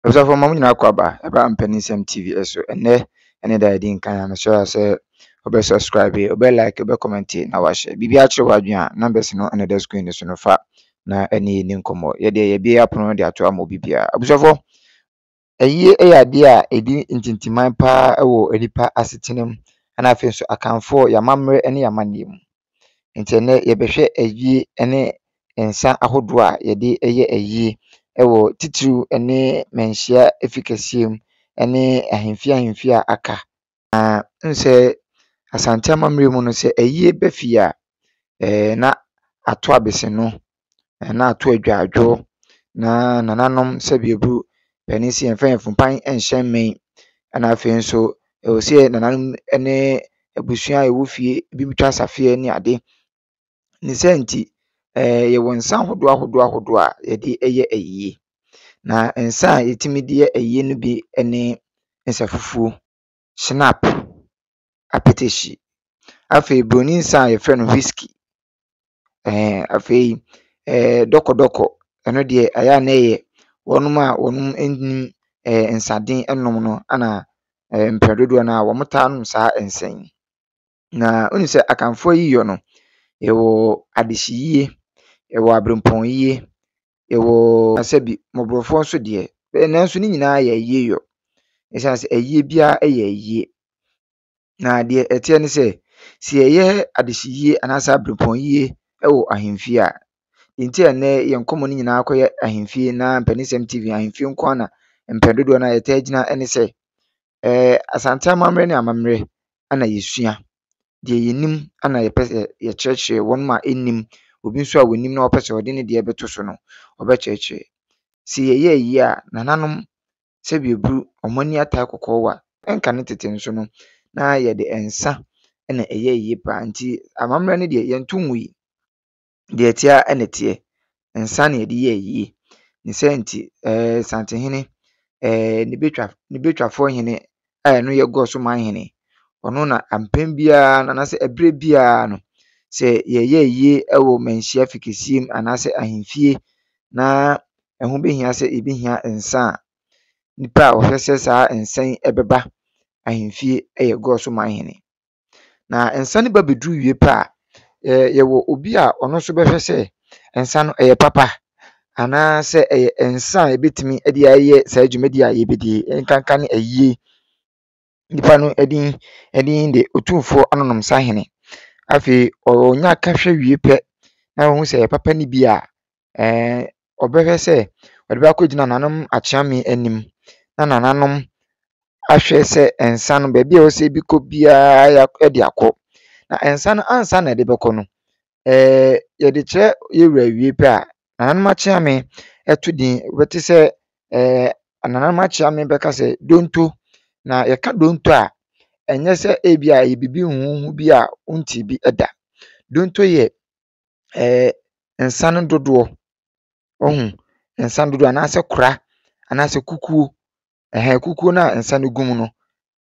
Abusuafoɔ, mo nyinaa kɔ aba ɛba Mpaninnsɛm TV so. Ɛnnɛ ɛne da a ɛdi nkan a mesrɛ wo sɛ wobɛ subscribe, wobɛ like, wobɛ comment na wahyɛ. Biribi akyerɛ w'adwene a, numbers no ɛna ɛda screen no so no, fa na ɛne yɛni nkɔmmɔ. Yɛdeɛ yɛbie apono de ato ama obi biara. Abusuafoɔ, ayie yɛ adeɛ a ɛdi ntintiman paa wɔ nnipa asetena mu, ɛna afei nso Akanfoɔ yɛn amammerɛ ne yɛn amanneɛ mu. Nti ɛnnɛ yɛbɛhwɛ ayie ne nsa ahodoɔ a yɛde yɛ ayie wɔ titiriw ne manhyia efi kɛseɛ mu ne ahemfie ahemfie a aka. Na wohu sɛ Asante amammerɛ mu no, sɛ ayie ba fie a, na ato abeseno, na ato adwadwo, na nananom sɛdeɛ ɛbu panin sɛ yɛmfa yɛn fumpan nhyɛ mmɛn. Ɛna afei nso ɛwɔ sɛ nananom ne abusua a ɛwɔ fie bi twa safeɛ ne ade. Ne saa nti, yɛwɔ nsa ahodoɔ ahodoɔ ahodoɔ a yɛde yɛ ayie. Na nsa a yɛtumi de yɛ ayie no bi ne nsa fufuo, Schnapp, apetehyi, afei buroni nsa a wɔfrɛ no whisky, afei dɔkɔdɔkɔ, ɛno deɛ ɛyɛ a na ɛyɛ wɔn a wɔnnim nsaden nom no na mpɛn dodoɔ no ara wɔtaa nom saa nsa yi. Na wonim sɛ Akanfoɔ ayiyɔ no, yɛwɔ adehyeyie, yɛwɔ aberempɔnyie, yɛwɔ sɛbi mmɔborɔfoɔ nso deɛ, nanso ne nyinaa yɛ ayieyɔ. Ɛsiane sɛ ayie biara yɛ ayie. Na deɛ ɛteɛ ne sɛ, sɛ yɛyɛ adehyeyie anaasɛ aberempɔnyie wɔ ahemfie a, deɛ nti a nnɛ yɛn nkɔmmɔ no nyinaa akɔyɛ ahemfie na Mpanisɛm TV ahemfie nko ara na mpɛn dodoɔ no a yɛtaa gyina ne sɛ, Asante amammerɛ ne amammerɛ na yɛsua. Deɛ yɛnim na yɛpɛ sɛ yɛkyerɛkyerɛ wɔn a ɛnnim. Obi nso a ɔnim na ɔpɛ sɛ ɔde ne deɛ bɛto so no, ɔbɛkyerɛkyerɛ. Sɛ yɛyɛ ayie a, nananom sɛdeɛ aburu wɔn ani atae kɔkɔɔ wa. Ɛnkane tete nso no, na yɛde nsa na ɛyɛ ayie paa nti amammerɛ no deɛ yɛnto ngui. Deɛ ɛteɛ ara na ɛteɛ. Nsa na yɛde yɛ ayie. Ne saa nti, Santehene, ne badwa ne badwafoɔ hene a ɛno yɛ Goso manhene, ɔno na mpɛn biara no anaasɛ ɛberɛ biara no, sɛ yɛreyɛ ayie wɔ manhyia fikɛseɛ mu anaasɛ ahemfie na ɛho bɛhia sɛ yɛbɛhia nsa a, nipa a ɔhwɛ sɛ saa nsa yi bɛba ahemfie yɛ Goso manhene. Na nsa no ba bɛduru wie pɛ a, yɛwɔ obi a ɔno nso bɛhwɛ sɛ nsa no ɛyɛ papa anaasɛ ɛyɛ nsa a yɛbɛtumi de ayɛ saa dwumadie a yɛrebɛdi yi, nkanka ne ayie. Nipa no din din de Otumfoɔ Anonomsahene. Afei ɔnya ka hwɛ wie pɛ na wahu sɛ ɛyɛ papa no bi a, ɔbɛhwɛ sɛ ɔde bɛakɔgyina nananom akyeame anim na nananom ahwɛ sɛ nsa no baabi a ɛwɔ sɛ ebi kɔ biara de akɔ. Na nsa no ansa na ɛde bɛkɔ no, yɛde kyerɛ yɛn wura wie pɛ a, nananom akyeame to din. Wobɛte sɛ nananom akyeame bɛka sɛ donto. Na yɛka donto a, ɛnyɛ sɛ ebi a ɛyɛ biribi huhuuhu bi a wonte bi da. Donto yɛ nsa no dodoɔ. Wohu? Nsa no dodoɔ anaasɛ kora anaasɛ kukuo. Ɛhɛn, kukuo no a nsa no gu mu no,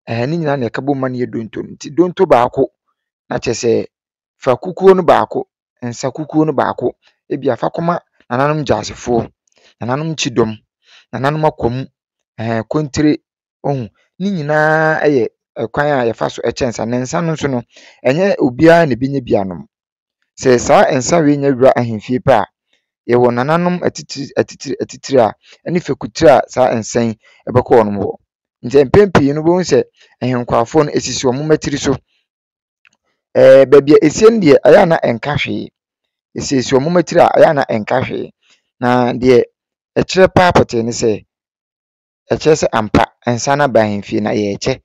ɛhɛn, ne nyinaa na ɛka bom ma no yɛ donto no. Nti donto baako na kyerɛ sɛ fa kukuo no baako, nsa kukuo no baako, ebia fa kɔma nananom gyaasefoɔ, nananom kyidɔm, nananom akwamu, ɛhɛn, kontire. Wohu? Ne nyinaa yɛ kwan a yɛfa so kyɛ nsa. Na nsa no nso no, ɛnyɛ obiara na ɛbɛnya bi anom. Sɛ saa nsa wei nya wura ahemfie pɛ a, yɛwɔ nananom atitiri atitiri atitiri a ɛne fekutire a saa nsa yi bɛkɔ wɔn hɔ. Nti mpɛn pii no wobɛhu sɛ ahenkwafoɔ no esisi wɔn mmatiri so. Baabi a esie no deɛ ɛyɛ a na ɛnka hwee. Esiesie wɔn mmatiri a ɛyɛ a na ɛnka hwee. Na deɛ ɛkyerɛ paa pɔtee ne sɛ, ɛkyerɛ sɛ ampa nsa no aba ahemfie na yɛrekyɛ.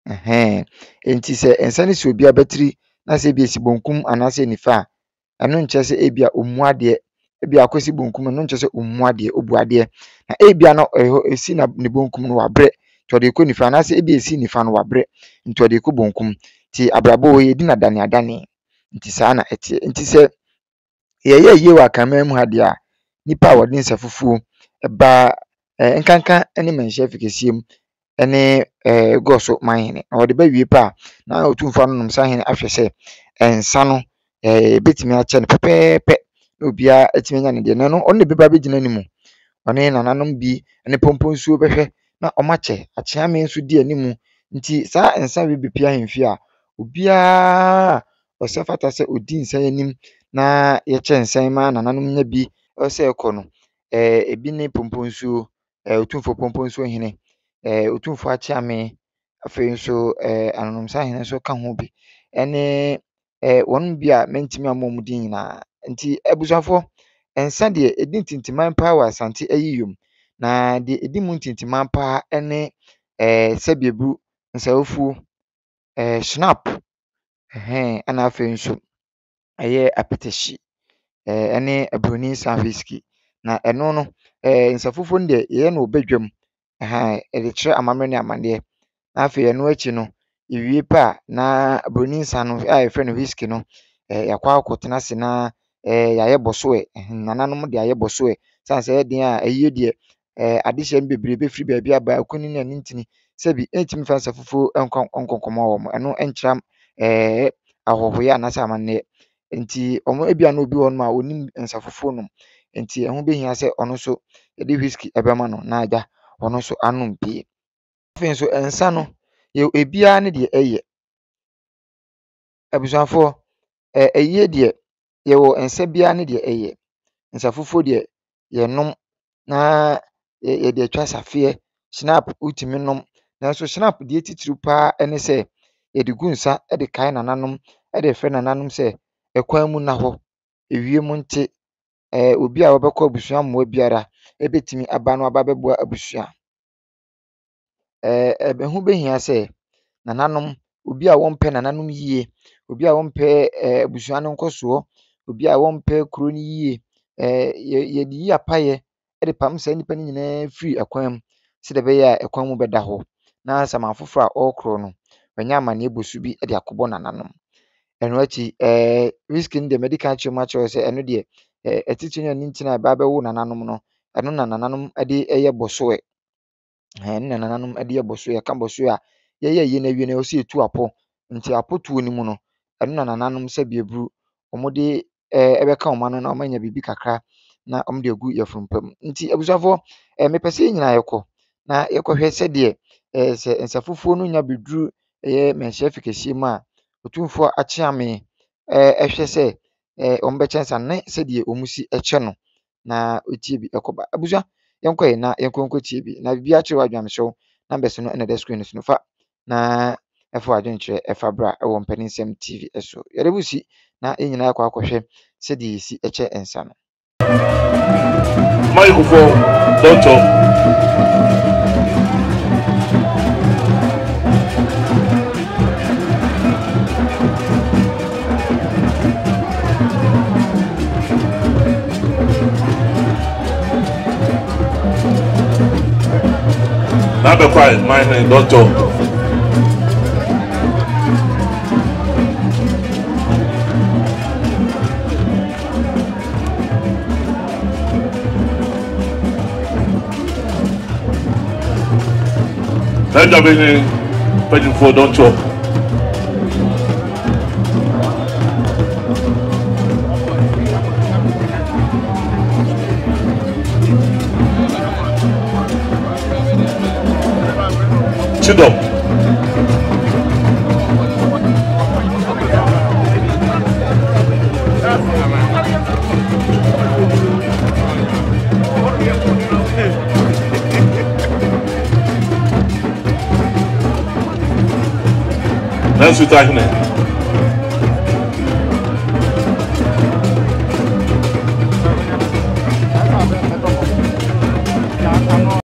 Ɛhɛn. Enti sɛ nsa no si obi abatiri na sɛ ebi esi bonkum anaasɛ nifa a, ɛno nkyerɛ sɛ ebia ommu adeɛ. Ebia akɔsi bonkum ɛno nkyerɛ sɛ ommu adeɛ, obu adeɛ. Na ebia na ɛhɔ esi na ne bonkum no wabrɛ nti ɔde rekɔ nifa anaasɛ ebia esi nifa no wabrɛ nti ɔde rekɔ bonkum. Nti abrabɔ wei yɛdi no adane adane. Nti saa na ɛteɛ. Nti sɛ yɛyɛ yie wɔ Akanman mu ha deɛ a, nnipa a wɔde nsa fufuo ba nkanka ne manhyia fikɛseɛ mu ne Goso manhene. Na wɔde ba wie pɛ a, na Otumfoɔ Anonom Sahene ahwɛ sɛ nsa no ɛbɛtumi akyɛ no pɛpɛɛpɛ na obiara atumi anya ne deɛ. Na ɛno ɔno na ɛbɛba abɛgyina ne mu. ɔne nananom bi ne pɔmpɔnsuo bɛhwɛ na wɔakyɛ. Akyeame nso di anim. Nti saa nsa wei bɛpue ahemfie a, obiara a ɔsɛ fata sɛ ɔdi nsa yi anim na yɛkyɛ nsa yi ma nananom nya bi sɛ ɛkɔ no, ebi ne pɔmpɔnsuo, Otumfoɔ Pɔmpɔnsuo Hene, Otumfoɔ Akyeame, afei nso Anonomsahene nso ka ho bi, ɛne wɔn bi a mentumi ammɔ wɔn din nyinaa. Nti abusuafoɔ, nsa deɛ ɛdi ntintiman paa wɔ Asante ayiyɔ mu. Na deɛ ɛdi mu ntintiman paa ne sɛbiaburu, nsawofuo, Schnapp, ɛhɛn, ɛna afei nso ɛyɛ apetahyi ɛne aburoni nsa whisky. Na ɛno no, nsa fufuo no deɛ yɛyɛ no wɔ badwam, ɛhɛn, yɛde kyerɛ amammerɛ ne amanneɛ. Na afei ɛno akyi no, yɛwie pɛ a na buroni nsa no a yɛfrɛ no whisky no, yɛakɔ akɔtena ase na yɛayɛ bɔsoɛ, nananom de ayɛ bɔsoɛ. Sane sɛ ɛyɛ den a ayie deɛ adehyeɛ no bebree bɛfiri baabi aba, akunini ne anintini. Sɛbi ɛntumi mfa nsa fufuo nkɔ nkɔnkɔma wɔn, ɛno nkyerɛ ahɔhoyɛ anaasɛ amanneɛ. Nti wɔn ebia na obi wɔ hɔnom a ɔnim nsa fufuo nom, nti ɛho bɛhia sɛ ɔno nso yɛde whisky ɛbɛma no na agya ɔno nso anom bi. Afei nso nsa no, yɛ ebiara ne deɛ ɛyɛ. Abusuafoɔ, ɛyie deɛ yɛwɔ nsa biara ne deɛ ɛyɛ. Nsa fufuo deɛ yɛnom na yɛde atwa safeɛ. Schnapp wotumi nom. Nanso schnapp deɛ titiriw paa ne sɛ yɛde gu nsa de kae nananom, de frɛ nananom sɛ ɛkwan mu nna hɔ, ewiem nte, obi a ɔbɛkɔ abusua mmoa biara bɛtumi aba na waba abɛboa abusua. Ɛho bɛhia sɛ nananom, obi a wɔmpɛ nananom yie, obi a wɔmpɛ abusua no nkɔsoɔ, obi a wɔmpɛ kuro no yie, yɛde yi apaeɛ de pam saa nnipa no nyinaa firi ɛkwan mu sɛdeɛ ɛbɛyɛ a ɛkwan mu bɛda hɔ na saman foforɔ a ɔrekorɔ no, wanya amanneɛ bɔsu bi de akɔbɔ nananom. Ɛno akyi, whisky no deɛ madi kan akyerɛ mu akyerɛ sɛ ɛno deɛ atitire ne anintini a ɛba abɛwo nananom no, ɛno na nananom de yɛ bɔsoɛ. Ɛno na nananom de yɛ bɔsoɛ. Yɛka bɔsoɛ a, yɛyɛ ayie no awie no, ɛwɔ sɛ yɛtu apɔ. Nti apɔtuo no mu no, ɛno na nananom sɛbi aburu, wɔde ɛbɛka wɔn ano na wɔanya biribi kakra na wɔde agu yafunu pa mu. Nti abusuafoɔ, mepɛ sɛ yɛn nyinaa yɛkɔ na yɛkɔhwɛ sɛdeɛ sɛ nsafufuo no nya bɛduru ɛyɛ manhyia fikɛseɛ mu a, Otumfoɔ Akyeame ɛhwɛ sɛ wɔbɛkyɛ nsa ne sɛdeɛ wɔsi kyɛ no na ɛtie bi ɛkɔba. Abusua, yɛnkɔ yɛ na yɛnkɔ nkɔtie bi. Na biribi akyerɛ w'adwene mesrɛ wo, numbers no ɛna ɛda screen no so no fa na ɛfa w'adwenkyerɛ ɛfa bra ɛwɔ Mpaninsɛm TV so. Yɛde wo si na yɛn nyinaa yɛkɔ akɔhwɛ sɛdeɛ yɛsi kyɛ nsa no. Mayekofo dɔtɔ. N'abɛkwae man hene dɔtɔ. N'adwabehene mpanyimfoɔ dɔtɔ. Kyidɔm. Nanso Tahene.